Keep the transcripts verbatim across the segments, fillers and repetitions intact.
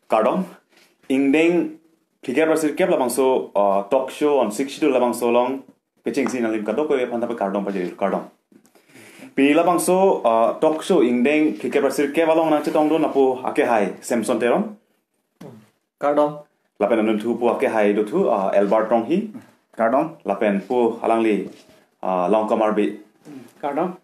Kardom, ingdeng phlikep ra sirkep labangso, uh, talk show on Sixth Schedule labangso along kechengsi nanglim kadokave aphan ta kardom pajir, kardom. Pini labangso, uh, talk show ingdeng phlikep ra sirkep along nangchetongdun lapu akehai Samson Teron. Kardom. Lapen anunthu pu akehai dothu, uh, Albert Ronghi. Kardom. Lapen pu alangli, uh, Longkam Arbi. Kardom.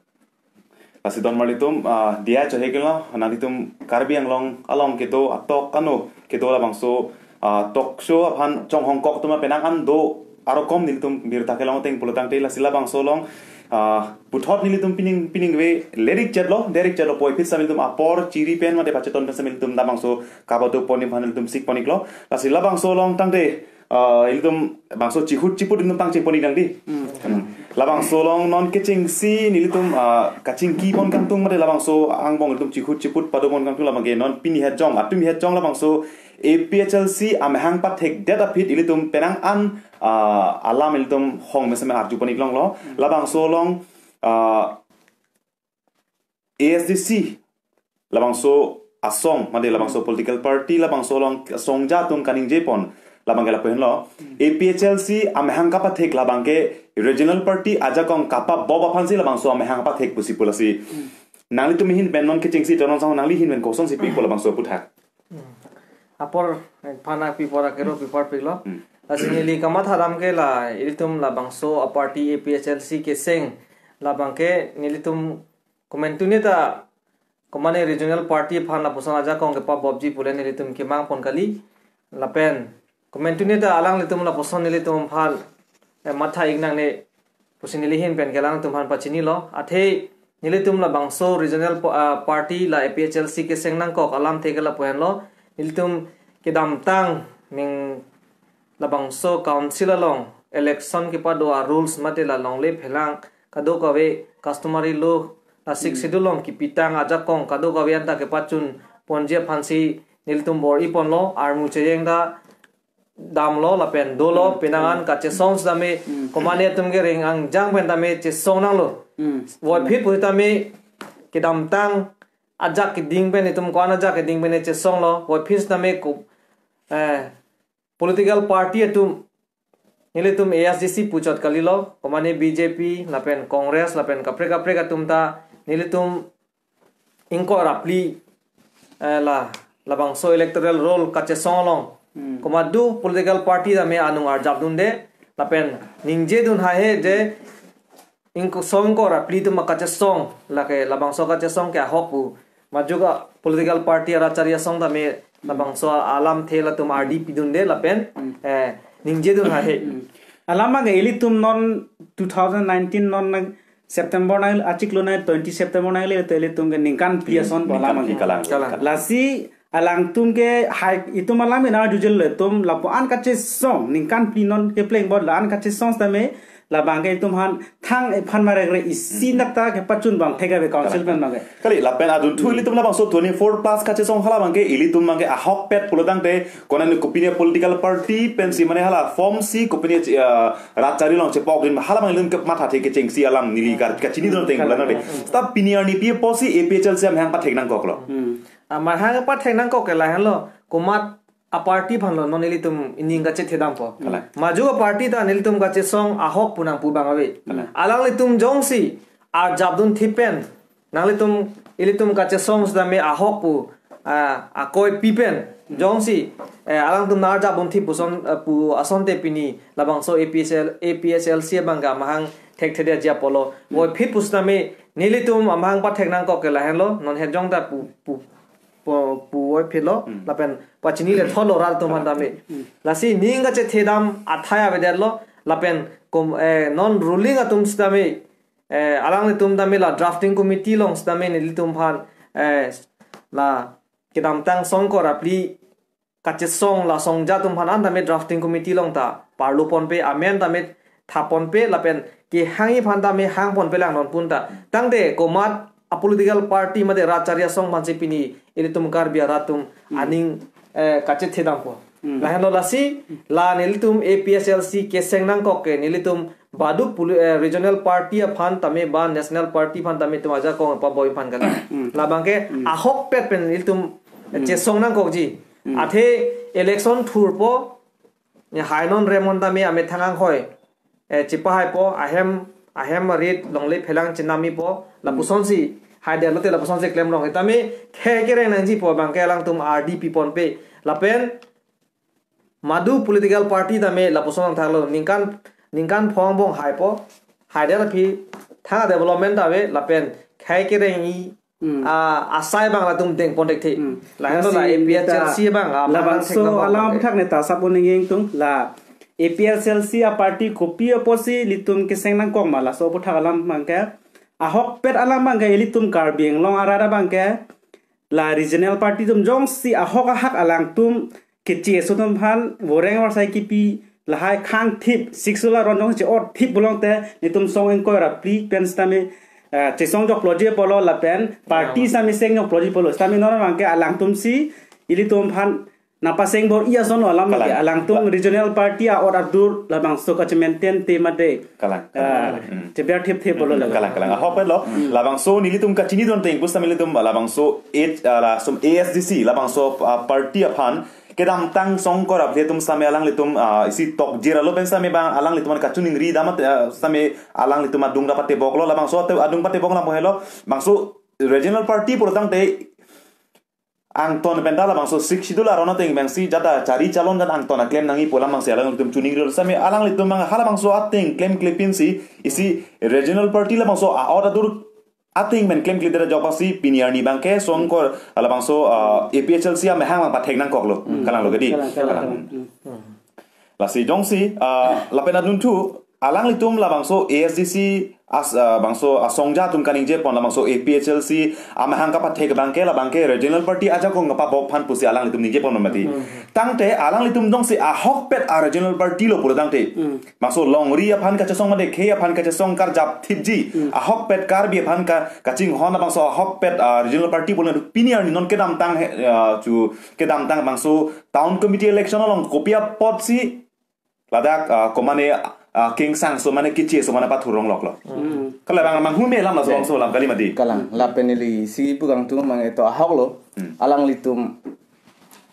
Lasi don marlitum, ah, diya chohe kilo, nanglitum Karbi Anglong along kedo atok ano, kedo labangso, ah, talk show aphan chonghongkok atum penang an do arokom nelitum birta kelong ateng pulotangte lasi labangso along, ah, puthot nelitum pining, pining ve lerik chetlo, derik chetlo puvoiphit sitame nelitum apor chiri pen mate pacheton pen sitame nelitum labangso kabadu pon aphan nelitum sik pon iklo, lasi labangso along tangte, ah, ilitum bangso chihut chiput ilitum pangcheng pon ik nang di. Hmm. Labangso along non kechengsi nelitum, ah, kachingki pon kangtung mate labangso angbong ilitum chihut chiput pado pon kangtung labangke non pini hejong, atumi hejong labangso A P H L C amahang pathekdet aphi ilitum penang an, ah, alam ilitum hong mesen arju pon iklonglo. Hmm. Labangso along, ah, A S D C labangso asong, mate labangso political party, labangso along asong ja atum kaningje pon, labangke lapu henlo. Hmm. A P H L C amahang kapathek labangke regional party ajakong kapabop aphansi labangso amahang kapathek pusi pu lasi. Hmm. Nanglitum ahin pen non kechengsi Teron sang nangli ahin pen kosonsi pi pu labangso aputhak. Hmm. Apor, eh, aphan pipo ra kero pipar piklo. Hmm. Lasi neli kamatha dam ke la, ilitum labangso aparty A P H L C keseng labangke nelitum komantu ne ta, komane regional party aphan lapuson ajakong kepabopji pule nelitum kemang pon kali. Lapen komantu ne ta alanglitum lapuson nelitum aphan, eh, matha ik nangne pusi neli ahin pen ke alangtum aphan pachinilo. Athe nelitum labangso regional pa-, ah, party la A P H L C keseng nangkok alamthe ke lapu henlo. Nelitum kedamtang ning labangso council along election kepado a rules mate la longle phelang kadokave customary law la Sixth Schedule along kipitang ajakong kadokave anta kepachun ponji aphansi nelitum bor-i ponlo, armu cheyeng ta damlo lapen dolo. Hmm. Penang an kachesong sitame, hmm, komane atum ke reng angjang pen tame chesong nanglo. Hmm. Voiphit pusitame kedamtang ajak keding pen itum ko-an ajak keding pen chesonglo. Voiphit sitame ko, eh, political party atum nelitum A S D C puchot kalilo, komane B J P lapen Congress lapen kaprek kaprek atum ta nelitum ingkoi ra phli, eh, la labangso electoral roll kachesong along. Hmm. Komatdu political party tame anung arjap dunde lapen ningje dun haihe je ingkoi song ingkoi ra phli atum kachesong, lake labangso kachesong ke ahok pu. Majok a political party arat chari asong tame labangso alamthe latum ardi pidunde lapen, hmm, eh, ningje dun haihe. Hmm. Alam abang ilitum non two thousand nineteen non nang September nang achiklo nang twenty September nang le te ilitum ke ningkan phli ason pu alam abang. Ningkan phli kalang. Kalang. Lasi alangtum ke hai itum alam ina jujel le tum lapu-an kachesong ningkan phli non kepleng bot la-an kachesong sitame labangke itum aphan thang ephan marekre isi, hmm, nak ta kepachun abang thek ave council pen abangke. Kali lapen adunthu ilitum labangso twenty-four plus kachesong hala abangke ilitum abangke ahokpet pulotangte konane kopine political party pensi mane hala form si kopine, eh, rat chari along chepok din hala abang ilitum kematha the kechengsi alam neli kar kachini dun ateng pulotangte. Seta pini arni pi apotsi A P H L C amahang pathek nangkoklo. Hmm. Amahang pathek nangkok ke lahenlo, komat aparty aphanlo non ilitum ining kachethedampo. Kalang. Majok aparty ta nelitum kachesong ahok pu nangpu abang ave. Kalang. Alanglitum jongsi arjap dunthip pen nanglitum ilitum kachesong sitame ahok pu, ah, akoi pi pen jongsi, eh, alangtum nang arjap dunthip puson, eh, pu asonte pini labangso A P H L, A P H L C abangke amahang thekthedetji apotlo. Hmm. Voiphit pusitame nelitum amahang pathek nangkok ke lahenlo, non hejong ta pu, pu, pu, puvoiphitlo, hmm, lapen pachini le thotlo rat atum aphan tame. Hmm. Lasi ning kachethedam athai avedetlo, lapen kom, eh, non ruling atum sitame, eh, alanglitum tame la drafting committee along sitame nelitum aphan, eh, la kedamtang song ingkoi ra phli kachesong la song ja atum aphan an tame drafting committee along ta parlo ponpe, amen tame tha ponpe, lapen kehangji aphan tame hang ponpe lang non pu ta. Tangte komat a political party mate rat chari asong aphansi pini ilitum Karbi arat atum, hmm, aning, eh, kachethedampo. Hmm. Lahenlo lasi la nelitum A P H L C keseng nangkok ke nelitum Madu poli-, eh, regional party aphan tame ba national party aphan tame itum ajakong paboi aphan kali. Labang ke ahokpet pen ilitum chesong nangkokji. Athe election thurpo, eh, hainon remon tame amethang anghoi, eh, chipahaipo, ahem, ahem arit longle phelang chenamipo, lapusonsi haider lote lapusonsi klemrong. Tame khei kereng nangjipo abang ke alangtum ardi piponpe. Lapen madu political party tame lapuson thanglo, ningkan, ningkan phong bong haipo, haider aphi thang development ave, lapen khei kereng i, ah, asai abang latum dengpon dekthe. Lahenlo la Lasi A P H L C neta abang, ah, labangso abang alam thek aputhak neta sap uning ingtung la A P H L C a party kopi apotsi ilitum keseng nangkok ma, laso aputhak alam abang ke. Ahokpet alam abang ke ilitum Karbi Anglong arat abang ke la regional party atum jongsi ahok ahak alangtum keche aso atum aphan voreng varsai kipi lahai khang thip, sixth schedule aron jongsi ot thip pulote nelitum song ingkoi ra phli pen sitame, eh, chesong jokloji apotlo lapen party sitame seng jokloji apotlo. Sitame non abang ke alangtumsi ilitum aphan nangpaseng bor-i ason lo alam Kalang. Alangtum regional party a-ot adur labangso kachemantainte mate. Kalang, kalang, Ah, kalang. Hmm. Cheber thip thip pulo Kalang, kalang. Ahokpet lo. Labangso nelitum kachinidunde ingpus tame ilitum labangso A, ah, la sum A S D C, labangso, ah, party aphan kedamtang songkor aphi atum sitame alanglitum, ah, isi tokjir alo pen sitame abang alanglitum kachiningri dam, ah, sitame alanglitum adung ta pateboklo, labangso ate adung patebok lam helo, bangso regional party pulotangte angton pen ta labangso sixth schedule aron ateng abangsi jata chari chalon jan angton aklem nangji pu alam abangsi alanglitum chiningri sitame alanglitum abang halabangso ateng klemkle pinsi isi regional party labangso a-ot adur ateng pen klemkle dera jok bangsi pini arni abang ke songkor labangso, ah, A P H L C amahang abang pathek nangkoklo. Kalang lo kedi. Kalang, kalang, Kalang. Kalang. Hmm. Lasi jongsi, ah, lapen adunthu alanglitum labangso A S D C as, ah, bangso asongja atum kaningjepon labangso A P H L C amahang kapathek abang ke labang ke regional party ajakong kapabok aphan pusi alanglitum ningjepon mati. Tangte alanglitum jongsi ahokpet a regional party lo pulotangte. Bangso longri aphan kachesong mate khei aphan kachesong karjap thipji. Ahokpet Karbi aphan ka, kachinghon bangso ahokpet, ah, regional party pulo pini arni non kedamtang he, ah, chu kedamtang bangso town committee election along kopi apotsi ladak, ah, komane, ah, kingsang so mane kichi so mane pathurong loklo. Kala bang manghume lam laso bangso lam kali mati. Kalang, lapen ili si pu kangtung abang eto ahok lo. Alanglitum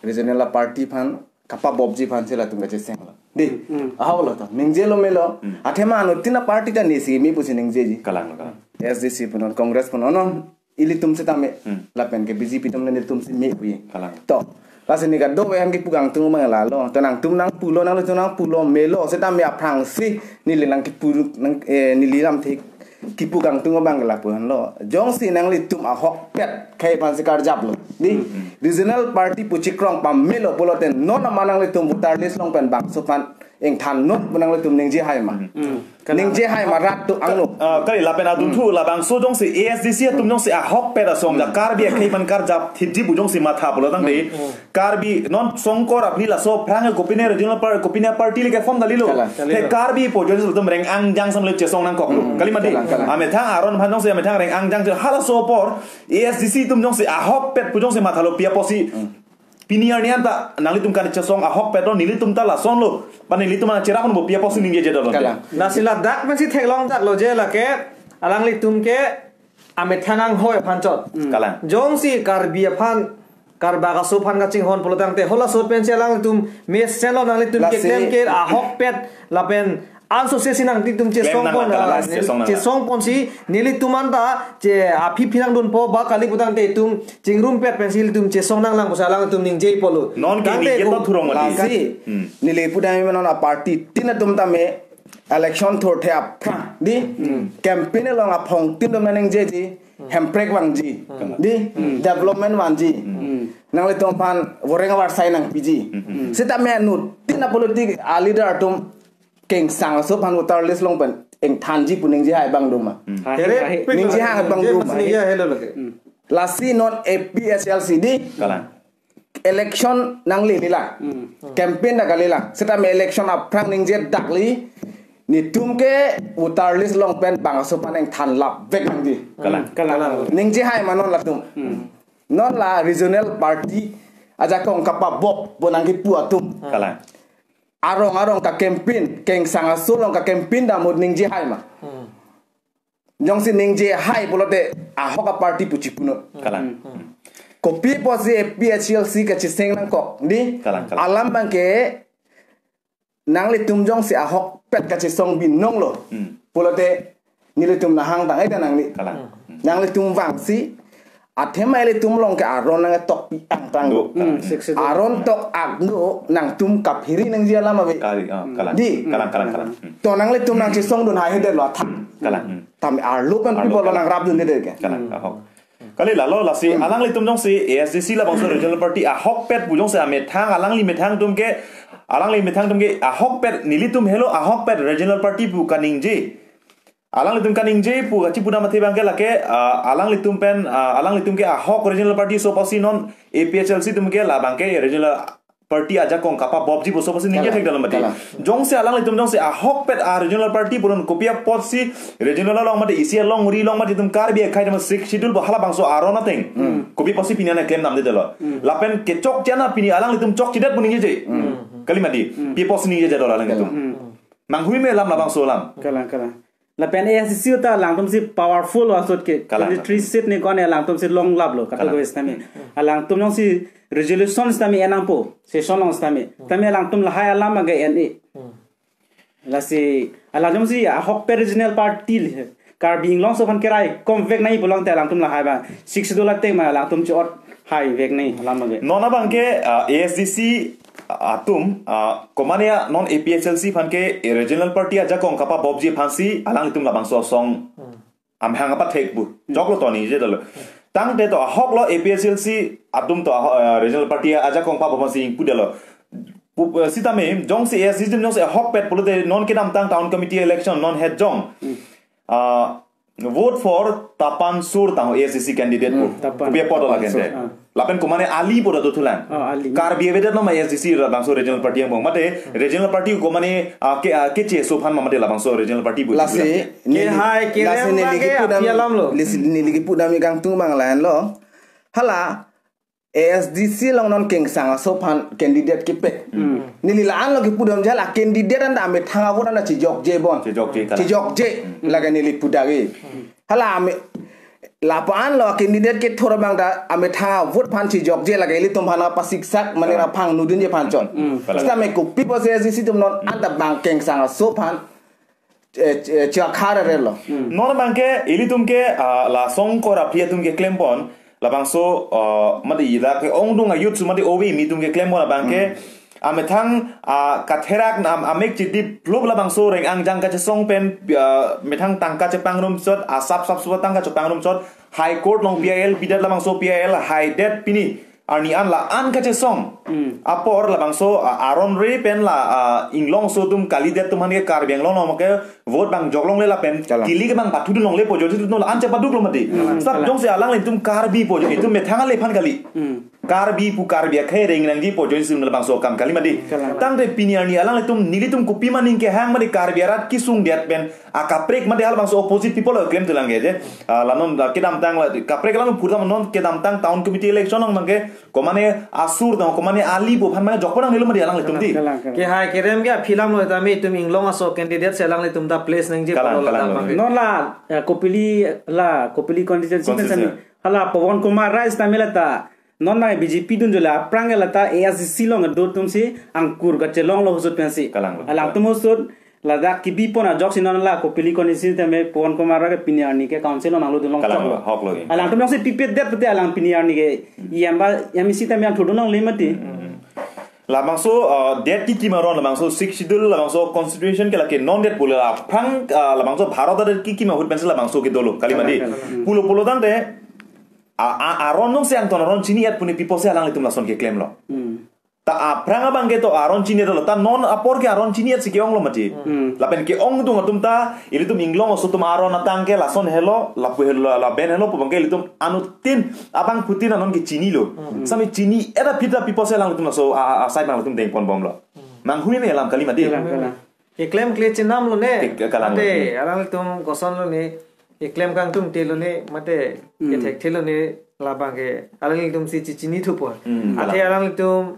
regional party aphan kapabokji aphansi latum kacheseng lo. Di, ahok lo to. Ningjelo melo. Athema anutin a party ta nesi me pusi ningjeji. Kalang, kalang. S D C punon, Congress punon, non ilitum sitame. Lapen ke B J P atum nelitum si me puye. Kalang. To. Lasi neli kadokave an kipu kangtung abang lalo. To nangtum nangpulo, nanglitum nangpulo melo sitame aphrangsi neli nangkipu nang, eh, neli lamthe kipu kangtung abang lapu-an lo. Jongsi nanglitum ahokpet khei aphansi karjaplo. Di, regional party pu chikrong pamelo pulote non amat nanglitum voter list along pen bangso aphan ingthan non pu nanglitum ningje hai ma. Ningje hai ma rat atum angno. Ah, kali lapen adunthu labangso jongsi A S D C atum jongsi ahokpet asong ja Karbi akhei aphan karjap thipji pu jongsi matha pulotangte. Karbi non songkor aphi laso aphrang kopine regional par-, kopine party le ke form dalilo. Kalang. He Karbi pu jongsi atum reng angjang samle chesong nangkoklo. Kali mati. Kalang, kalang. Amethang aron aphan jongsi amethang reng angjang je halaso apor A S D C atum jongsi ahokpet pu jongsi mathalo pi apotsi. Pini arni anta nanglitum kan chesong ahokpet lo, nelitum ta lasonlo. Ba nelitum ana cherap bo pi apotsi ningjeje dolo. Kalang. Lasi ladak pensi theklong daklo je lake alanglitum ke amethang anghoi aphan chot. Kalang. Jongsi Karbi aphan, Karbak aso aphan kachinghon pulotangte halaso pensi alanglitum mesenlo nanglitum Lasi keklem ke ahokpet lapen anso sesi nanglitum chesong Klem nang pon, la, ah, lasi chesong nang la. Chesong ponsi nelitum anta che aphi phinang dunpo ba kali putangte itum chingrumpet pensi ilitum chesong nanglang pusi alanglitum ningje pulo. Non ke Tangte ningje ko- to thurong mati. Lasi. Hmm. Neli pudam non a party tin atum tame election thurthe aphrang di campaign along aphongtin atum nangjeji, hemprek vangji di development vangji, nanglitum aphan voreng avarsai nangpiji. Sitame anutin a politic a leader atum kingsang aso aphan voter list along pen ingthanji pu ningje hai abang doma. Here, Ningje hai abang doma. Ningje hai lo lake. Lasi non A P H L C di Kalang. Election nangle lila. Hmm. Campaign ta kali la. Sitame election aphrang ningje dakli. Netum ke voter list along pen bangso aphan ingthan lapvek nangji. Kalang. Kalang. Ningje hai ma non latum. Hmm. Non la regional party ajakong kapabok pu nangkipu atum. Kalang. Arong arong ka campaign kengsang aso along ka campaign dam ahut ningje hai ma. Jongsi ningje hai pulote ahok a party pu chipunon. Kalang. Kopi apotsi A P H L C kacheseng nangkok di. Kalang, kalang. Alam abangke nanglitum jongsi ahokpet kachesong binong lo. Pulote nelitum nahang tang aida nangli. Kalang. Nanglitum vangsi athema ilitum along ke aron nangtokpi angtang. Do. Hmm, six schedule. Aron tok-ak do nangtum kaphiri nangji alam ave. Kali, ah, kalang. Di. Kalang, kalang, kalang. Hmm. To nanglitum nangchesongdun haihedet lo athak. Kalang. Hmm. Tame arlo pen Arlo people kalang. Nangrapdundedet ke. Kalang, ahok. Kali lalo lasi alanglitum jongsi A S D C labangso regional party ahokpet pu jongsi amethang alangli methang atum ke alangli methang atum ke ahokpet nelitum helo ahokpet regional party pu kaningje. Alanglitum kaningje pu kachipudam athe abangke lake ah, alanglitum pen ah, alanglitum ke ahok regional party aso apotsi non A P H L C atum ke labangke regional party ajakong kapabobji pu aso apotsi ningje Kalang, thekdam mati. kalang. Jongsi alanglitum jongsi ahokpet a regional party puron kopi apotsi regional along mate isi alongri along mate itum Karbi akhei atum sixth schedule bo halabangso aron ateng. Kopi apotsi pini an keklem damdedetlo. Lapen kechokche an pini alanglitum chokchedet pu ningjeje. Kali mati. Pi apotsi ningjeje dolo alanglitum. Manghui me alam labangso alam. Kalang, kalang. Lapen A S D C ta alangtum si powerful asot ke. Kalang. Twenty-three seat ni kone alangtum si longlaplo. Kata Kalang. Ko sitame. Alangtum jongsi resolution sitame en nangpo. Session along sitame. Tame alangtum lahai alam abangke en-e. Lasi alangtum si ahokpet regional party le. Karbi Anglong aso aphan keraikom vek nangji pulote alangtum lahai abang. Sixth schedule ateng ma alangtum chot haivek nangji alam abangke. Non abangke ah, A S D C atum ah, komane non A P H L C aphan ke regional party ajakong kapabobji aphansi alanglitum labangso asong amahang apathek pu. Joklo to ningjedetlo. Tangte to ahoklo A P H L C atum to aho- ah, regional party ajakong pabob aphansi ingpudetlo. Pu- ah, sitame jongsi A S D C atum jongsi ahokpet pulote non kedamtang town committee election non het jong. Ah, vote for Tapan Sur tang A S D C candidate pu. Tapan. Kopi apot Tapan lagente. Sur, ah. Lapen komane Ali pu do thulang. Ah, Ali. Karbi avedetlo ma A S D C labangso regional party angbong. Mate regional party komane ah, ke ah, keche aso aphan ma mate labangso regional party pu. Lasi Ke hai, ke lasi rem neli abangke kipudam api alam lo. Lasi neli kipudam ikang tung bang lain lo. Hala A S D C along non kengsang aso aphan candidate kepe. Neli la-an lo kipudam jal a candidate anta amethang a vote anta chejokje bon. Chejokje, kalang. Chejokje. Lake neli pudagi. Hala ame lapu-an lo candidate kethur abang ta amethang a vote aphan chejokje lake ilitum aphan pasiksak mane ra phang nudunje aphan chot. Kalang. Sitame kopi apotsi A S D C atum non anta abang kengsang aso aphan eh, eh, chakharerelo. Non abangke ilitum ke ah, la songkor aphi atum keklempon labangso ah, mate ila ke-ongdung a youth su mate ove mi atum keklempon abangke amethang ah, katherak nam amek chidip lop labangso reng angjang kachesong pen ah, methang tangka chepangrum chot asap sap suwa tangka chepangrum chot High Court along P I L pidet labangso P I L haidet pini arni an la-an kachesong apor labangso ah, aron re pen la ah, Inglong aso atum kalidet atum aphan ke Karbi Anglong along ke vote bang joklongle lapen Kalang. Kili ke bang pathudunlongle pu ajoine atum la-an chepaduklo mati. Sab jongsi alanglitum Karbi pu ajoine atum methang ale aphan kali. Karbi pu Karbi akhei reng nangji pu ajoine atum labangso akam kali mati. Kalang. Tangte pini arni alanglitum nelitum kopi ma ning kehang mati Karbi arat kesung det pen akaprek mate halabangso opposite people klem thulang ke je. Ah, la non ah, kedamtang la kaprek alam purta non kedamtang town committee election along abangke komane Asur tang komane Ali pu aphan mane jokpon nangnelo mati alanglitum di. Kalang, kalang. Ke hai kerem ke aphi alam lo tame itum Inglong aso candidate si alanglitum ta place nangji Kalang, pulo kalang, la kalang. bang. Non la eh, Kopili la Kopili constituency pen Constituency. Sami. Hala Pawan Kumar Rai sitame la ta non ma B J P dunjula aphrang la ta A S D C along do atum si angkur kachelonglo ahut pensi. Kalang. Alangtum ahut ladak kibipon ajoksi non la Kopili constituency tame Pawan Kumar Rai ke pini arni ke council along nanglodunlong Kalang, choklo. hoklo ke. Alangtum jongsi pipedet pute alang pini arni ke yamba yamisi tame angthudunlongle mati. Labangso uh, det kekim aron labangso Sixth Schedule labangso constitution ke lake non det pule aphrang uh, labangso Bharat adet kekim ahut pensi labangso ke dolo kali mati. Kalang, kalang. Pulo pulo tangte a- a- aron nong se angton aron chini-et pu ne pi apotsi alanglitum lason keklemlo. Ta aphrang abangke to aron chini-et lo ta non apor ke aron chini-et si ke-onglo mati. Lapen ke-ongdung atum ta ilitum Inglong aso atum aron atang ke lason helo lapu helo laben helo pu abangke ilitum anuttin abangphutin anon ke chinilo. Sami chini-et aphi ta pi apotsi alanglitum laso a- a- asai abang latum dengponbomlo. Manghui me alam kali mati. Kalang, kalang. Keklem kle chenam lo ne. Ke- ke- kalang Mate lo. alanglitum koson lo ne. Keklem kangtungte lo ne. Mate kethekthe lo ne labangke alanglitum si chichini thupo. Hmm, Athe kalang. Alanglitum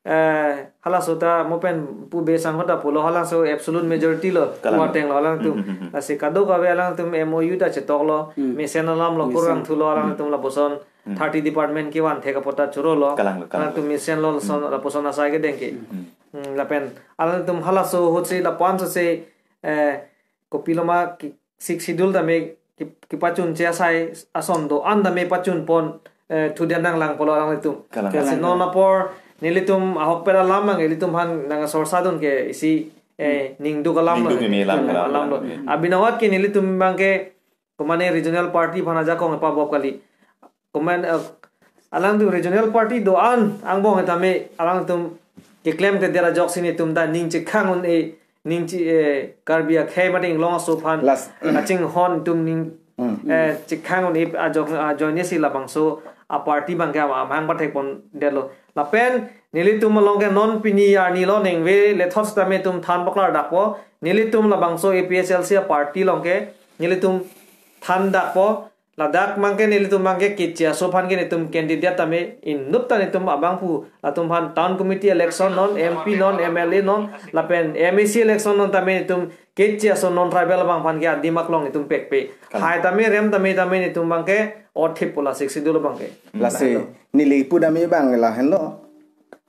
eh, halaso ta mo pen pu be sangho ta pulo, halaso absolute majority lo, Kalang. Kuateng lo alangtum. Hmm, hmm, hmm, hmm. Lasi kadokave alangtum M O U ta chetoklo, Hmm. mesen alam lo, Mesen. Kurang thulo alangtum lapuson Hmm. thirty department kevan thek apot ta churolo. Kalang lo, kalang lo. Alangtum mesenlo lason, Hmm. lapuson asai kedeng ke. Hmm. Hmm, lapen alangtum halaso ahut si lapu-an so si, eh, kopiloma ki-, Sixth Schedule tame ki-, kepachunche asai ason do-an tame pachun pon, eh, thudian nanglang pulo alanglitum. Kalang. Lasi Kalang. Non apor nelitum ahokpet alam abang ilitum aphan nang sorsadun ke isi, eh, Hmm. ningduk alam lo. Ningduk imi alam, Alam alam, lo. alam. Abinawat ke nelitum abang ke komane regional party aphan ajakong epabop kali. Koman, eh, alangtum regional party do-an angbong tame alangtum keklem te dera jok si netum ta ning chekhang un-e, ning che, eh, Karbi akhei mate inglong aso aphan Last. Kachinghon atum ning, Hmm. eh, chekhang un-e ajok ajoine si labangso a party abang ke amahang pathek pondetlo. Lapen nelitum along ke non pini arni lo ningve lethot tame tum than paklardakpo. Nelitum labangso A P H L C a party along ke nelitum thandakpo. Ladak abang ke nelitum abang ke keche aso aphan ke netum candidate tame inut ta netum abang pu latum aphan town committee election non, M P non, M L A non, lapen M A C election non tame netum keche aso non tribal abang aphan ke adim aklong netum pekpe. Kalang. Hai tame rem tame tame netum abang ke othip pula Sixth Schedule abang ke. Lasi Lahenlo. Neli pu tame abang lahenlo.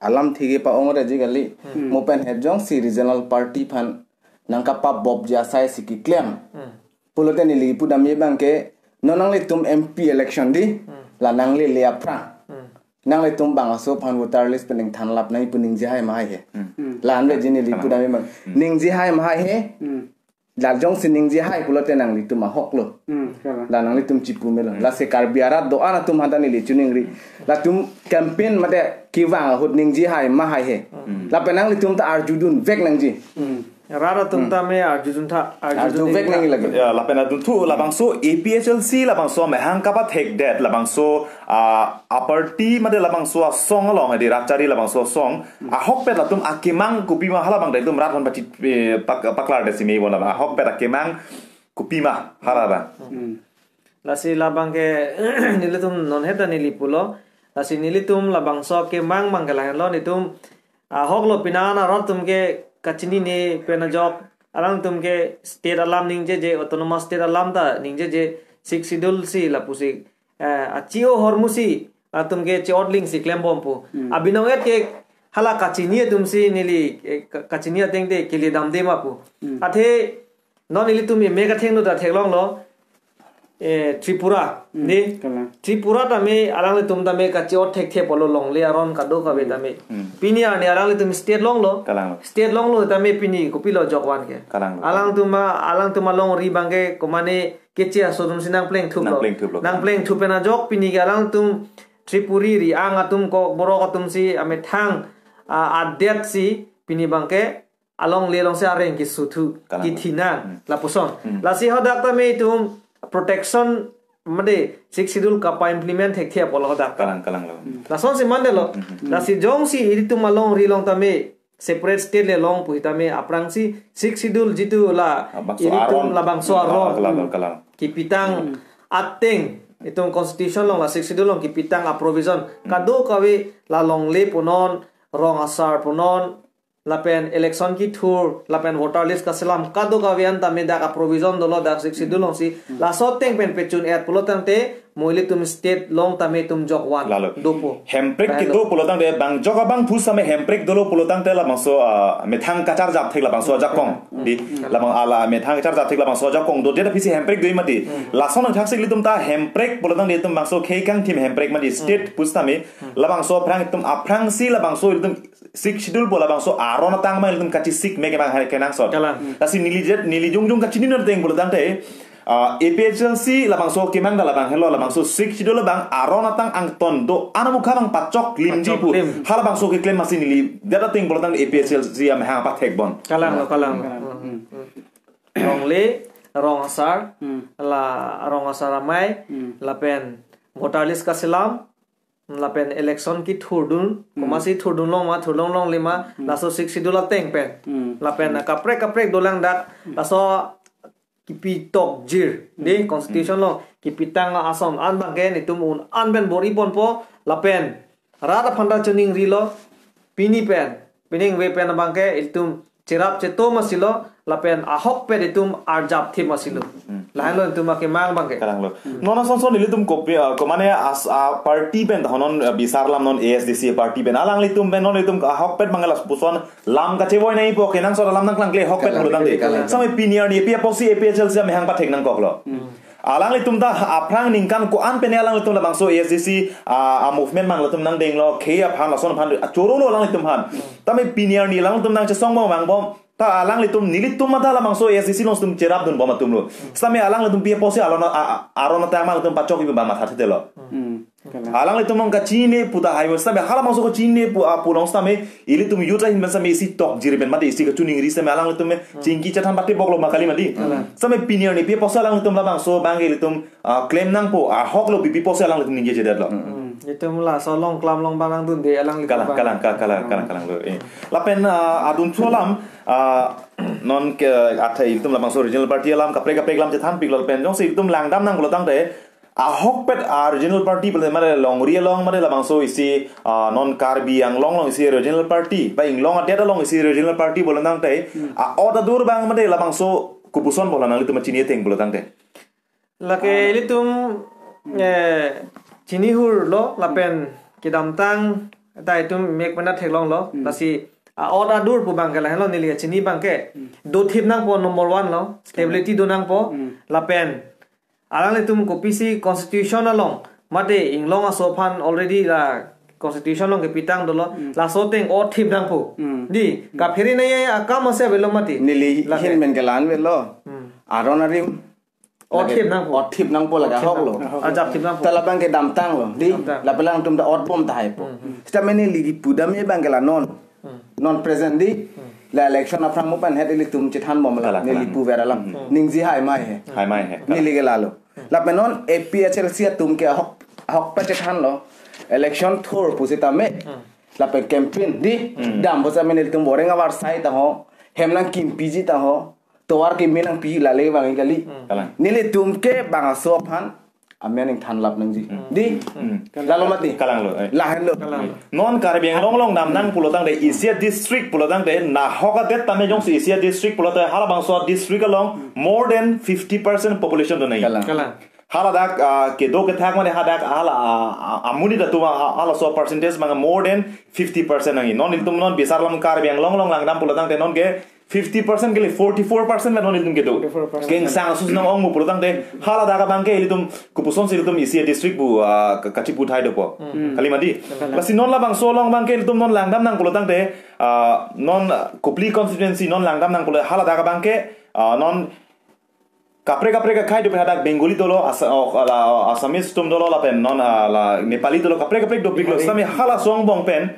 Alam thigi pa-ong reji kali. Hmm. Mo pen hejong si regional party aphan nangkapabopji asai si keklem. Hmm. Pulote neli pu tame abang ke non nanglitum M P election di Hmm. la nanglele aphrang. Hmm. Nanglitum bang aso aphan voter list pen ningthanlap nangji pu ningje hai ma hai he. Hmm. Hmm. La anve ji neli pu tame abang. Hmm. Ningje hai ma hai he. Hmm. La jongsi ningje hai pulote nanglitum ahok lo. Hmm, kalang. La nanglitum chipu melo. Hmm. Lasi Karbi arat do-an atum aphan ta neli chiningri. Latum campaign mate kevang ahut ningje hai ma hai he. Hmm. Lapen nanglitum ta arjudun vek nangji. Hmm. Rat atum Hmm. tame arjudun tha, Arju arjudun vek tha. nangji lagi. Ya, lapen adunthu labangso A P H L C labangso amahang kapathekdet labangso, ah, a party mate labangso asong along, edi Ratchari labangso asong, Hmm. ahokpet latum akemang kopima hala abang ta itum rat aphan pachi, eh, pak-, paklardet si mebon abang. Ahokpet akemang kopima hala abang. Hmm. Lasi labang ke nelitum non heta neli pulo. Lasi nelitum labangso akemang abang ke lahenlo netum ahok lo pini an arat atum ke kachinine pen ajok alangtum ke state alam ningjeje, autonomous state alam ta ningjeje, Sixth Schedule si lapusi, eh, achi-o ahormu si atum ke che-otling si klembom pu. Hmm. Abinong et ke hala kachini atum si neli, eh, ka-, kachini ateng te kele damde ma pu. Hmm. Athe non ilitum eme kathengno ta theklonglo, eh, Tripura, Hmm, di? kalang. Tripura tame alanglitum tame kache-ot thekthe pulo longle aron kadokave Hmm. tame. Hmm. Pini arni alanglitum state longlo. Kalang. State longlo tame pini kopilo jokvan ke. Kalang. Alangtum a, alangtum alongri abang ke komane keche aso atum si nangplengthuplo. Nangplengthuplo. Nangplengthup pen ajok pini ke alangtum Tripuri ri-ang atum Kokborok atum si amethang, a, adet si pini abang ke alongle along si areng kesuthu, Kalang. kethinang, Hmm. lapuson. Hmm. Lasi hadak tame itum protection mate Sixth Schedule kapa-implement thekthe pulo hadak. Kalang, kalang lo. Lason si mandetlo. Hmm, hmm, hmm. Lasi jongsi ilitum alongri along tame separate state le long pu tame aphrangsi Sixth Schedule jitu la Ah, bangso ilitum aron. la bangso Ah, aron. kalang, kalang. Kipitang Hmm. ateng itum constitution along la Sixth Schedule along kipitang a provision. Hmm. Kadokave la longle punon, rong asar punon, lapen election kethur, lapen voter list kaselam, kadokave an tame dak a provision dolo dak Sixth Schedule alongsi, Hmm. laso ateng pen pechun-et pulo tangte, mo ilitum state along tame itum jokvan Lalo. dopo. Hemprek Lahenlo. kedo pulo tangte bang jok abang phusame hemprek dolo pulo tangte labangso, ah, methang kacharjap thek labangso ajakong. Hmm. Di, Hmm. labang ala methang kacharjap thek labangso ajakong do, dia da phisi hemprek do mati. Hmm. Lason thak sik ilitum ta hemprek pulo tangte itum bangso khei kangthim hemprek mati Hmm. state pusitame, Hmm. labangso aphrang itum aphrangsi labangso ilitum Sixth Schedule pu labangso aron atang abang ilitum kachesik me kemang hai kenangsot. Kalang. Lasi neli jet, neli jongjong kachinine ateng pulo tangte, ah, A P H L C labangso kemang ta labang helo labangso Sixth Schedule abang aron atang angton do-an amukha abang pachok limji pu. Pachok lim. Halabangso keklem masi neli jet ateng pulo tangte A P H L C amahang pathekbom. Kalang lo, kalang lo. Kalang. Hmm. Hmm. Longle, rong asar, Hmm. la rong asar amei, Hmm. lapen voter list kaselam, lapen election kethurdun, Hmm. komatsi thurdun long ma, thurlong longle ma, Hmm. laso Sixth Schedule ateng pen. Hmm. Lapen Hmm. kaprek kaprek dolang dak, Hmm. laso kipitokjir, di Hmm. constitution along, kipitang ason an abang ke netum un an pen bor-iponpo, lapen rat aphan ta chiningrilo, pini pen, pining ve pen abangke itum cherap chetom asilo, lapen ahokpet itum arjap thip asilo. Lahenlo itum akemang abangke. Kalanglo. Non asonson ilitum kopi, ah, komane as, ah, party pen, non, ah, bisar alam non A S D C party pen. Alanglitum pen non itum ahokpet mangala puson lam kachevoi nangpo, kenangsot alam nangklangkle ahokpet pulo tangte. Kalang. Same pini arni A P apotsi A P H L C amahang pathek nangkoklo. Alanglitum ta aphrang ningkan ko-an pen alanglitum labangso A S D C, ah, a movement manglatum nangdenglo, khei aphan lason aphan chorolo alanglitum aphan. Tame pini arni alanglitum nangchesong bom vangbom. Ta alanglitum nelitum mata labangso A S D C along itum cherapdunbom atumlo. Same alanglitum pi apotsi alon a, a, aron ata alanglitum pachok ibi ba matha thetelo. Alanglitum along kachini pu ta hai same halabangso kachini pu, ah, pu along same ilitum youth ahin pen same isi tokjir pen mate isi kachiningri same alanglitum me chingki chethan pati boklo ma kali mati. Same pini arni pi apotsi alanglitum labangso abangke ilitum, ah, claim nangpo, ahoklo pi apotsi alanglitum ningjejedetlo. Itum laso along klam along abang nangdunde alanglitum. Kalang, abang. Kalang, kalang, kalang, kalang, kalanglo. Eh. Lapen, ah, adun thu alam, ah, non ke athe ilitum labangso regional party alam kaprek kaprek alam chethanpiklo lapen jongsi ilitum langdam nangpulo tangte ahokpet a regional party pulo mare longri along mare labangso isi, ah, non Karbi Anglong along isi regional party, ba inglong adet along isi regional party pulo tangte a-ot adur abang mare labangso kopuson pulo nanglitum chini ateng pulo tangte. Lake ilitum, eh, chinihurlo lapen kedamtang ta itum mek pena theklonglo. Lasi a-ot adur pu abangke lahenlo neli kachini abangke. Dothip nangpo number one lo, stability do nangpo. Lapen alanglitum kopisi constitution along mate inglong aso aphan already la constitution along kepitang dolo, laso ateng othip nangpo. Di, kaphere nangji akam ase avelo mati. Neli lake hin men kelan avelo. Aron arim. Othip nangpo. Othip nangpo lake ahoklo. Ajap thip nangpo. Ta labang kedamtanglo. Di, kedamtang. Lapen alangtum ta otbom tahai po. Sitame neli kipudam abangke la non. Non present di. La election aphrang mo pen het ilitum chethanbomlo. Kalang, neli kalang. Puver alam. Ningje hai mai he. Hai mai he. Neli ke lalo. Lapen non A P H L C atum ke ahok, ahokpet chethanlo. Election thur pusitame. Lapen campaign di. Dam pusitame nelitum boreng avar sai ta ho. Hem nangkimpi ji ta ho. Tovar kimi nangpi lale abang kali. Kalang. Nelitum ke bangso aphan amen ingthanlap nangji. Di? Lalo mati. Kalanglo, eh. Lahenlo. Kalanglo. Non Karbi Anglong along damnang pulo tangte, isi a-district pulo tangte, nahok adet tame jongsi isi a-district pulo tangte, halabangso a-district along more than fifty percent population do nangji. Kalang. Kalang. Haladak, ah, kedo kethak mane hadak hala, ah, ah, amonit atum, ah, halaso percentage abang more than fifty percent nangji. Non ilitum non bisar alam Karbi Anglong along langdam pulo tangte non ke fifty percent kali, forty-four percent la non ilitum kedo. Forty-four percent. Kengsang asus nang-ong mu pulo tangte haladak abangke ilitum kopusonsi ilitum isi a-district pu, ah, ka-, kachiputhai dopo. Kali mati. Kalang. Lasi non labangso along abangke ilitum non langdam nang pulo tangte, ah, non, ah, Kopili constituency non langdam nang pulo haladak abangke, ah, non kaprek kaprek akhai dope hadak Bengali dolo, Asa-, oh, ala, oh, Assamese atum dolo lapen non, ah, la Nepali dolo kaprek kaprek dopiklo. Bihari. Sitame halaso angbong pen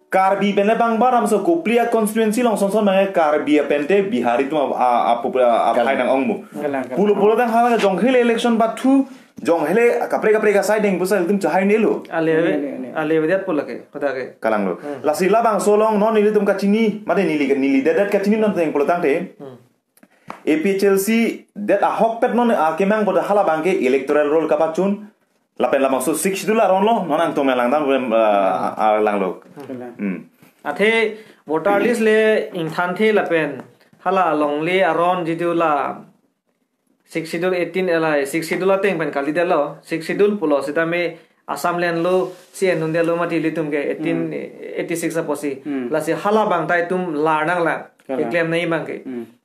Karbi pen le bang baram so Kopili a-constituency along sonson bang Karbi apente Bihari atum a, a, a, popular a, kalang. Aphai nang-ong mu. Kalang, kalang. Pulo pulo tang hala jong hele election bathu jong hele kaprek kaprek asai deng pusa ilitum chahai nelo. Ale, ale, ale. Ale vedet pulo ke, kota ke. Kalanglo. Lasi labangso along non ilitum kachini, mate neli, neli dedet kachini non teng pulo tangte. A P H L C det ahokpet non akemang pu ta halabangke electoral roll kapachun lapen labangso Sixth Schedule aron lo non angtum langdam, eh, ah, langlo. Athe voter list le ingthanthe lapen hala longle aron jitu la Sixth Schedule eighteen, eh, la Sixth Schedule ateng pen kalidetlo. Sixth Schedule pulo sitame Assam land lo si enun detlo mati ilitum ke eighteen eighty-six apotsi. Lasi halabang ta itum lar nanglang. Kalang. Keklem nangji abangke.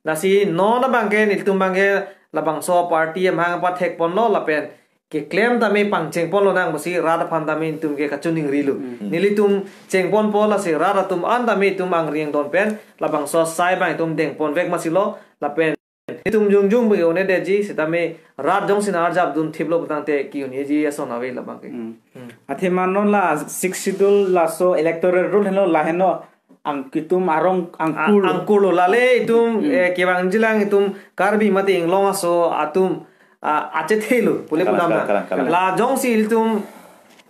Lasi non abangke nelitum abangke labangso party amahang pathekponlo lapen keklem tame pangchengponlo nang pusi rat aphan tame itum ke kachiningrilo. Nelitum chengponpo lasi rat atum an tame itum angri angdon pen labangso asai abang itum dengponvek masilo lapen itum jongjong bagi one detji sitame rat jongsi nang arjapdun thiplo pu tangte ki-un-eji ason ave labangke. Athema non la Sixth Schedule laso electoral roll heno lahenlo ang kitum arong angkur. A-, angkurlo lale itum, eh, kevangjilang itum Karbi mate inglong aso atum, ah, achethelo pule. Kalang, pudam na. Kalang, kalang. La jongsi ilitum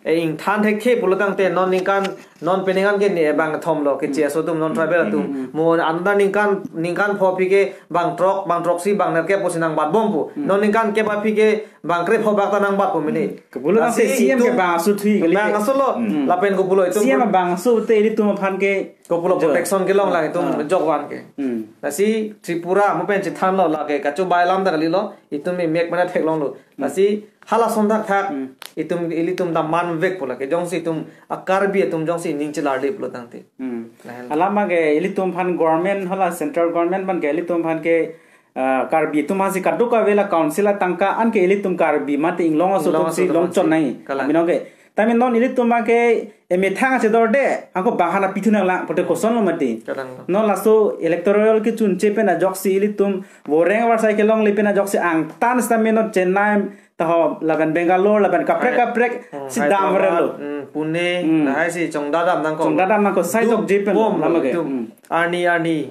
E ingthan thekthe pulo tangte non ningkan, non peningkan ke ne bang thom lo ke, hmm, C S O atum, non tribal atum. Hmm, hmm. Mo another ningkan, ningkan pho aphi ke bang throk, bang throksi, bang nerkep pusi nangbatbom pu. Hmm. Non ningkan kep aphi ke bang kre pho bak ta nangbatpo mene. Kepulo tangte lasi C M ke itum bang aso thui kali. Bang aso lo. Hmm. Lapen kepulo itum C M bang aso te ilitum aphan ke kepulo jo, protection kelong lang itum, ah, jokvan ke. Hmm. Lasi Tripura mo pen chethan lo lake kachobai alam ta kali lo, itum me mek mana theklong lo. Hmm. Lasi hala ason thakthak, hmm, itum ilitum ta manvek pu lake, jongsi itum a Karbi atum jongsi ning chelarle pulo tangte. Hmm. Lahen. Alam ke ilitum aphan government hala central government aphan ke ilitum aphan ke, ah, Karbi atum aphansi kadokave la council atangka an ke ilitum Karbi mate inglong aso, inglong atum aso si atum long aphansi chot nai. Kalang. Aminong ke. Tame non ilitum abang ke emethang achedorde, ako bang hana pithu nanglang, pote koson lo mati. Kalang lo. Non laso electoral kechunche pen ajoksi ilitum voreng avarsai kelongle pen ajoksi angtan sitame non Chennai taho lapen Bangalore lapen kaprek, hai, kaprek, hmm, si dam Hyderabad, vare lo. Hmm, Pune, hmm, lahai si chongdadam nangkok. Chongdadam nangkok, sai duk jokje pen bom lo, lama ke. Itum. Hmm. Arni, arni.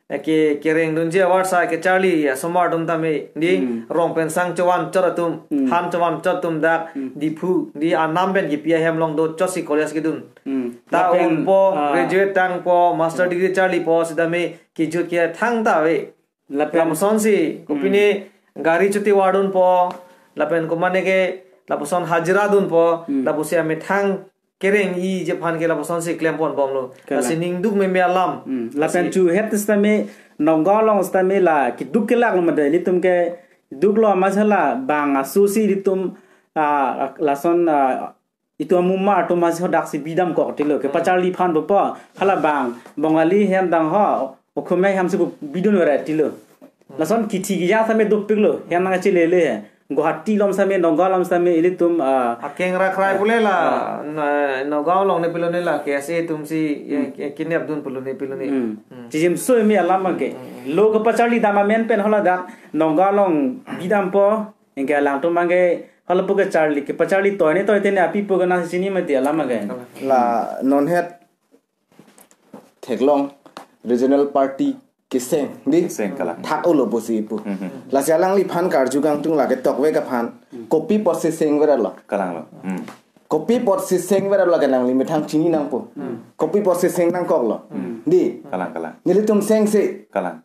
Eke kereng dunji avarsai kecharli asomar atum tame di, hmm, rong pen sang chovan chot atum, hmm, han chovan chot atum dak, hmm, Diphu, di anam pen kipi ahem along do chotsi college kedun. Hmm. Ta lapen, unpo, ah, graduate tangpo, master, hmm, degree charlipo, sitame kijut ke thangta ave. Lapen lamsonsi, hmm, kopine gari chuti vardunpo, lapen komane ke lapuson hajira dunpo, hmm, lapusi amethang kereng-iji aphan ke lapuson si klempon bomlo. Kalang. Lasi ningduk meme alam. Hmm. Lapen lasi chu het sitame Nagaon along sitame la keduk kelak lo mate, ilitum keduk lo amat hala bang aso si ilitum, ah, lason, ah, itum amuma atum amatsi hodak si bidamkok tilo. Ke, hmm, pacharli aphan dopo. Hala bang Bongali hem dang ho, Okhomia hem si bidun vare tilo. Lason kithi kejang sitame dopik lo, hem nangchelele he. Guwahati along sitame, Nagaon along sitame, ilitum, ah, akeng rakrai pule la, ah, na, Nagaon along ne pilone la, K S A atum si, hmm, eh, kidnap dun pulone pilone. Hmm. Hmm. Chijimso imi alam ke. Hmm. Lo kepacharli dam amen pen haladak, Nagaon along bidampo, anke alangtum abang ke, halapu kecharli, kepacharli toine toite ne apipo ke nangchini mati alam ke. La non het theklong regional party keseng, di? Keseng, kalang. Thak-olo pusi pu. Hmm, hmm. Lasi alangliphan karju kangtung lake tokvek aphan. Hmm. Kopi apotsi seng verlo. Kalang lo. Hmm. Kopi apotsi seng verlo ke nangli methang chini nangpo. Hmm. Kopi apotsi seng nangkoklo. Hmm. Di? Kalang, kalang. Nelitum sengse. Kalang.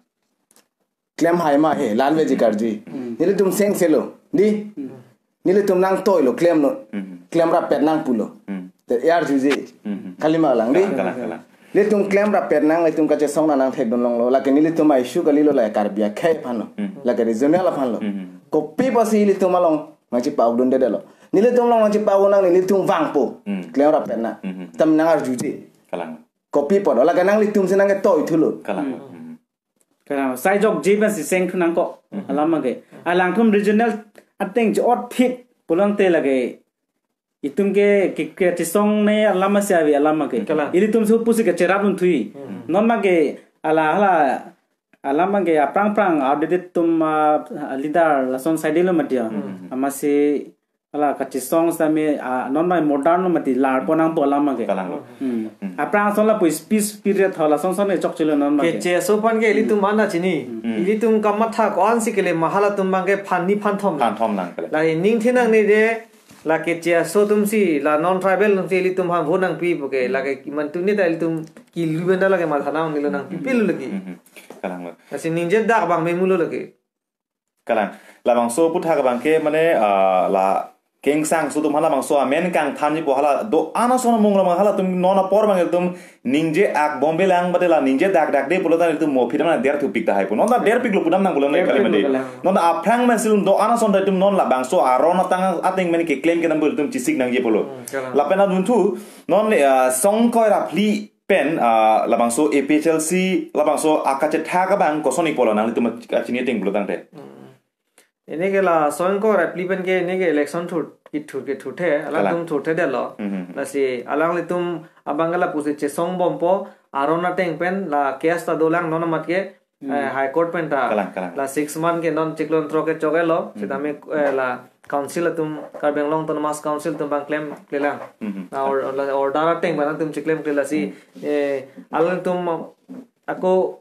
Klem hai ma he, la-an veji karju. Hmm. Nelitum sengse lo. Di? Hmm. Nelitum nangtoilo, klemlo. Hmm. Klem rapet nang pulo. Hmm. Te arjuje. Hmm. Kalima lang, di? Kalang, kalang, kalang. Nelitum klem rapet nang, nelitum kachesong nang nangthekdun longlo. Lake nelitum a-issue kalilo la Karbi akhei aphanlo. Hmm. Lake regional aphanlo. Hmm. Kopi apotsi nelitum along nangchepa-okdundedetlo. Nelitum along nangchepa-ok nang nelitum vangpo. Hmm. Klem rapet nang. Hmm. Tam nang arjuje. Kalang. Kopi apot, lake nanglitum si nangketoi thulo. Kalang. Hmm. Hmm. Kalang, sai jokje pensi seng thu nangkok. Mhm. Alam ke. Alangtum regional ateng je-ot thit pulang te lake. Itum ke, ke, kechesong ne alam si ave alam ke. Kalang. Ilitum si pusi kecherap dun thui. Hmm. Non abang ke, ala, ala, alam abang ke aphrang aphrang outdated atum, ah, leader lason saidelo mati ya. Hmm. Amatsi ala kachesong sitame, ah, non abang modern lo mati larpo nangpo alam ke. Kalang lo. Hmm. Hmm. Aphrang ason lapu speech period hala son son ke chokchelo non abang ke. Ke C S O aphan ke ilitum, hmm, ana chini. Hmm. Ilitum kamatha ko-ansi kele ma halatum abang ke phan ni phan thom. Phan thom nang kele. La ningthe nangne de, lake C S O atum si, la non tribal atum si ilitum aphan vote nangpi pu ke, lake iman tuni ta ilitum kilu benda lake matha nang nilo nangpi, hmm, pil lagi. Hmm. Kalang lo. Lasi ningje dak abang memulo lagi. Kalang. Labangso aputhak abang ke mane, ah, la kengsangso atum hala labangso amen kangthanji pu hala do-an ason amung labang halatum non apor abang ilitum ningje ak bombe lang bade la ningje dak dak de pulo ta ilitum mo phidam na der thupik tahai pu. Non ta derpiklo pudam nang pulo ne. Derpiklo kali mande. Kalang. Non ta aphrang men silum do-an ason ta ilitum non labangso aron atang ateng men keklem kedam pu ilitum chesik nangji pulo. Hmm, kalang. Lapen adunthu non, ah, songkoi ra phli pen, ah, labangso A P H L C, labangso akachethak abang koson-ik pulo nanglitum kachini ateng pulo tangte. Hmm. Ini ke la songkoi ra phli pen ke ini ke election thur, kethur kethurthe, kalang, alangtum thurthedetlo. Hmm, hmm, hmm. Lasi alanglitum abang ke lapusi chesong bompo, aron ateng pen la case ta dolang non amat ke, hmm, eh, High Court pen ta. Kalang, kalang. La six month ke non chiklo throk ke chokelo, hmm, sitame, eh, la council atum, Karbi Anglong Autonomous Council atum abang klemklelang. Hmm, hmm. La or-, la order ateng abang atum chiklemkle lasi, hmm, eh, alangtum ako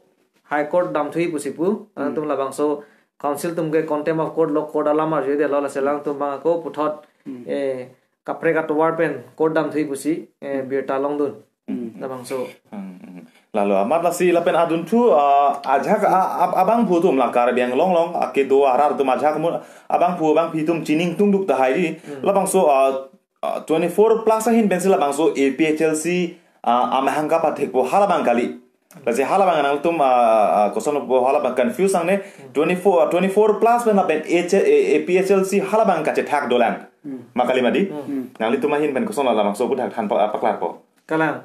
High Court damthui pusi pu, hmm, alangtum labangso council atum ke contempt of court lo, court alam arjudetlo, lasi alangtum abang ako puthot, hmm, eh, kaprek atovar pen court damthui pusi, eh, birta longdun. Hmm. Labangso. Hmm, hmm. Lalo amat lasi lapen adunthu, ah, ajahak a-, ab-, abangphu atum la Karbi Anglong along, ah, kedo arat atum ajahak mu-, abangphu abangphi atum chini ingtungduk tahai di. Hmm. Labangso, ah, ah, twenty-four plus ahin pensi labangso A P H L C, ah, amahang kapathekpo halabang kali. Lasi halabang nangtum, ah, ah, koson po halabang confuse ang ne, twenty-four, ah, twenty-four plus pen lapen H-, A-, A P H L C halabang kachethak dolang. Hmm. Ma kali ma di? Hmm. Nanglitum ahin pen koson labangso aputhak than pa-, paklarpo. Kalang.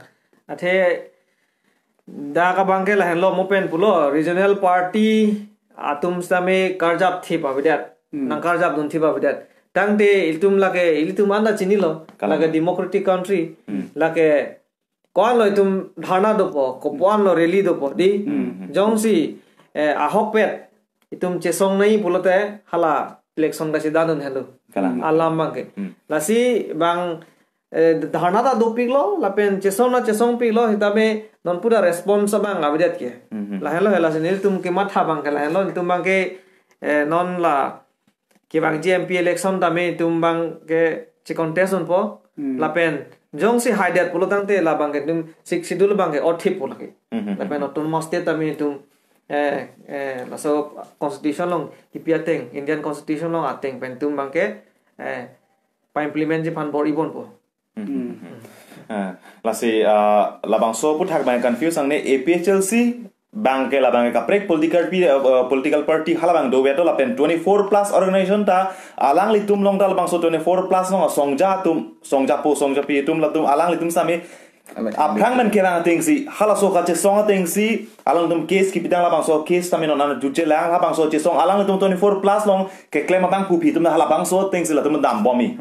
Athe dak abangke lahenlo mo pen pulo regional party atum sitame karjap thip avedet. Hmm. Nangkarjapdun thip avedet. Tangte ilitum lake, ilitum anda chinilo. Kalang. Lake democratic country. Hmm. Lake ko-anlo itum dharna dopo, kopi-anlo rally dopo, di. Hmm. Jongsi, eh, ahokpet itum chesong nangji pulote hala election kachedandun henlo. Kalang. Alam abangke. Hmm. Lasi bang, eh, dharna ta dopiklo, lapen chesong ta chesongpiklo, sitame non puta response abang avedet ke. Hmm. Lahenlo, hela si nelitum kematha abangke, lahenlo, itum abangke, eh, non la kevangji M P election tame itum abangke che-contest dunpo. Hmm. Lapen jongsi haidet pulo tangte labangke itum Sixth Schedule abangke othip pu lake. Hmm. Lapen autonomous state tame itum, eh, eh, laso constitution along kipi ateng, Indian constitution along ateng pen itum abangke, eh, pa-implement ji aphan bor-ibonpo. Hmm. Ah, lasi, ah, labangso aputhak abang confuse ang ne, A P H L C abangke labangke kaprek political pi-, ah, political party halabang doveto lapen twenty-four plus organization ta alanglitum along ta labangso twenty-four plus along asongja atum, songjapo songjapi atum latum alanglitum sitame aphrang men kelang atengsi, halaso kachesong atengsi alangtum case kipidang, labangso case sitame non an juche lang, labangso chesong alanglitum twenty-four plus along keklem abangphu aphi atum halabangso atengsi latum dambomji.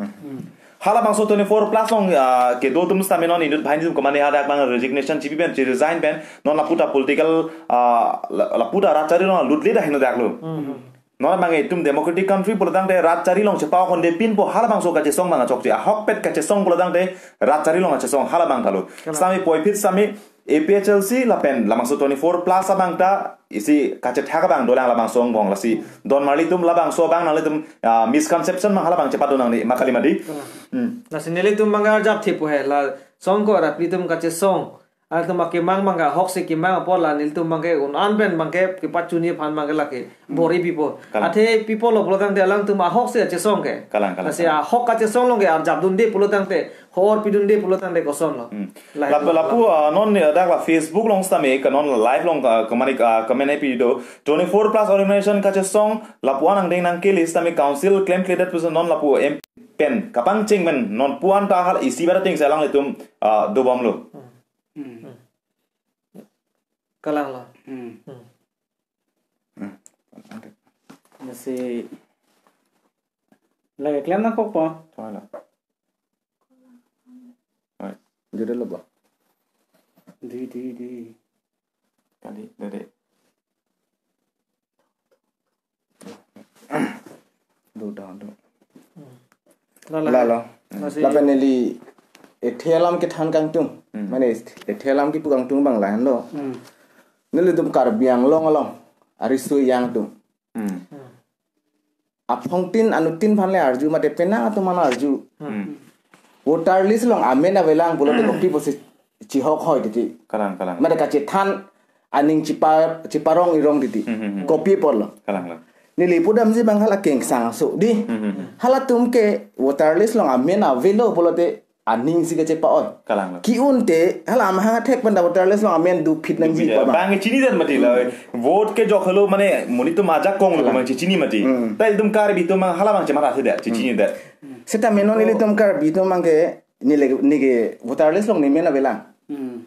Halabangso twenty-four plus along, ah, kedo atum sitame non inut banghini atum komane hadak abang resignation chipi pen, chi-resign pen, non laputa political, ah, la-, laputa rat chari along lutlet ahin dak lo. Hmm. Non abang itum democratic country pulo tangte rat chari along chepa-o konde pinpo, halabangso kachesong abang chokche. Ahokpet kachesong pulo tangte rat chari along kachesong halabang ta lo. Kalang. Sitame puvoiphit sitame A P H L C lapen labangso twenty-four plus abang ta isi kachethak abang dolang labangso angbong, lasi don marli atum labangso abang nanglitum, ah, misconception abang halabang chepadun nangne ma kali ma di. Hmm. Lasi nelitum abangke arjap thip pu he, la songko rapli atum kachesong, atum akemang abangke ahokse kemang apot la nelitum abangke un-an pen abangke kepachunji aphan abangke lake bor-i pipo. Kalang. Athe pipo lo pulo tangte alangtum ahokse achesong ke. Kalang, kalang, lasi kalang. Ahok kachesong along ke arjapdunde pulo tangte, hor pidunde pulo tangte kosonlo. Hmm. Lapu, lapu, ah, non, eh, dak la Facebook along sitame, ka non live along, ah, kemani, ah, kemani pi do, twenty-four plus organization kachesong, lapu-an angdeng nangkele sitame council klemkledet puson non lapu M P pen, kapangcheng pen, non pu-an ta hal isi bar atengsi alanglitum, ah, dobomlo. Hmm. Kalanglo. Hmm. Hmm. Hmm. Lasi lake klem nangkokpo. Choi lo. Oi. Jodelo ba? Di, di, di. Kali, dede. Do, do, do. Hmm. Lalo. Lalo. Lasi lapen neli ethe alam kethan kangtung. Hmm. Mane ethe alam kipu kangtung abang lahenlo. Hmm. Nelitum Karbi Anglong along ariso yang atum. Hmm. Hmm. Aphongtin anuttin aphan le arju mate penang atum aphan arju. Hmm. Voter list along amen avelang pulote kopi pusi chihok hoi titi. Kalang, kalang. Mate kachethan aning chepa-, cheparong irong titi. Hmm, hmm, hmm. Kopi apotlo. Kalang, kalang. Neli pudamji abang hala kengsang so di. Hmm, hmm, hmm. Halatum ke voter list along amen avelo pulote aning si kachepa-oi. Kalang lo. Ke-unte hala amahang athek pen ta voter list along amen dophit nangji. Dophit, pa abang. Abang chinidet mati la. Vote kejok helo mane monit atum ajakong lo. Kalang. Abang chechini mati. Hmm. Ta ilitum Karbi atum abang hala abang chematha si det, chechinidet. Hmm. Seta menon ilitum Karbi atum abangke neli, neli ke voter list along nemen avelang. Hmm.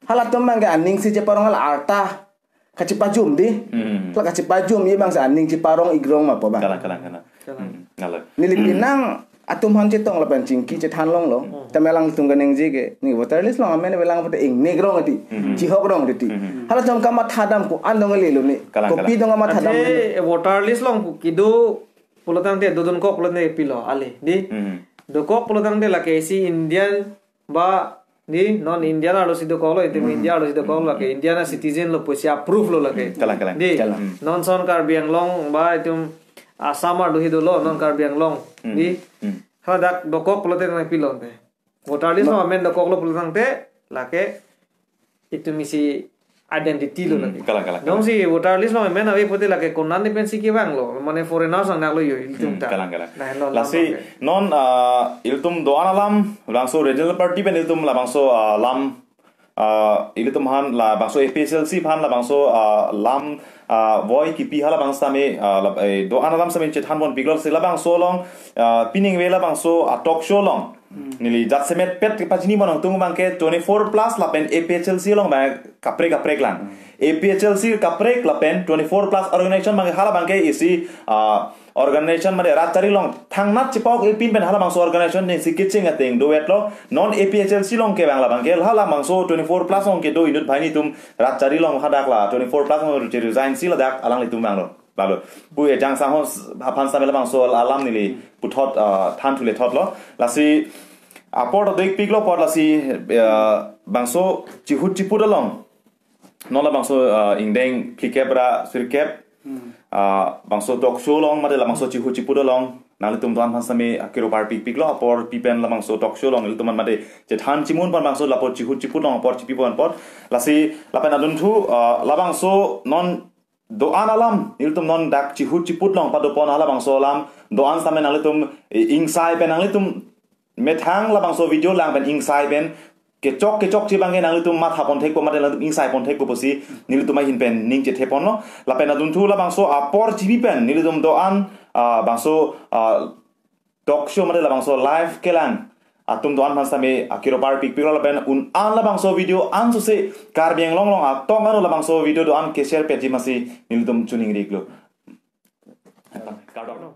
Halatum abangke aning si cheparong hala arta kachepajum di. Hmm. La kachepajum ye abangsi aning cheparong igrong ma po abang. Kalang, kalang, kalang. Kalang. Hmm, kalang. Neli penang atum aphan chetong lapen chingki chethan longlo. Hmm. Tame alanglitum kaningje ke, ne voter list along amen avelang pute ingnek rong ati. Hmm. Chihok rong titi. Hmm. Hala jong kamatha dam ko-an dong lelo ne. Kalang, kopi kalang. Dong kamatha dam. Athe voter list along kedo pulo tangte dodun kok pulo tangte pilo ale di. Hmm. Dokok pulo tangte lake isi Indian ba di non Indian arlo si dokoklo, itum Hmm. India arlo si dokoklo lake, Indian a citizen lo pusi approve lo lake. Hmm. Kalang, kalang. Di. Kalang. Hmm. Non son Karbi Anglong ba itum Assam arlo si dolo, non Karbi Anglong. Hmm. Di. Hmm. Hadak dokok pulote nangpilon te. Voter list along amen dokoklo pulo tangte lake itum isi identity lo lake. Kalang, kalang, kalang. Jongsi voter list along amen ave pulote lake konat ni pensi kevanglo. Mane foreigners nangdaklo yo ilitum ta. Kalang, kalang. Nah, lo Lasi alam non, ah, ilitum do-an alam, labangso regional party pen ilitum labangso, ah, alam, ah, ilitum aphan labangso A P H L C aphan labangso, ah, alam, ah, voi kipi halabangso tame, ah, lab-, eh, do-an alam tame chethanponpiklo si labangso along, ah, pining ave labangso, ah, talk show along. Neli jasemet pet kepachini monang tung abangke twenty-four plus lapen A P H L C along abang kaprek kaprek lang. A P H L C kaprek lapen twenty-four plus organization abang halabangke isi, ah, organization mate rat chari along thangnat chepok ipin pen halabangso organization ningsi kecheng ateng do-etlo. Non A P H L C along kevang labangke halabangso twenty-four plus along kedo inut banghini atum rat chari along hadak la twenty-four plus along che resign si ladak alanglitum vanglo. Lalu pu ejang sanghos aphan samela labangso alam neli puthot, ah, than thule thotlo. Lasi apor do-ikpiklo apor lasi, ah, bangso chihut chiput along. Non labangso, ah, ingdeng phlikep ra sirkep, ah, bangso talk show along mate labangso chihut chiput along nanglitum do-an aphan sami akiro parpikpiklo apor pi pen labangso talk show along ilitum aphan mate chethan chimunpon bangso lapu chihut chiput along apor chipiponpon. Lasi lapen adunthu, ah, labangso non do-an alam ilitum non dak chihut chiput along padopon halabangso alam do-an sami nanglitum, eh, ingsai pen nanglitum methang labangso video lang pen ingsai pen kechok kechokche abangke nanglitum mathaponthekpo mate nanglitum ingsaiponthekpo pusi nelitum ahin pen ning chetheponlo. Lapen adunthu labangso apor chipi pen nelitum do-an, ah, bangso, ah, talk show mate labangso live kelang atum do-an aphan sami akiro parpikpiklo lapen un-an labangso video ansose Karbi Anglong along atong ano labangso video do-an ke-share petji masi nelitum chuning riklo. Kardom.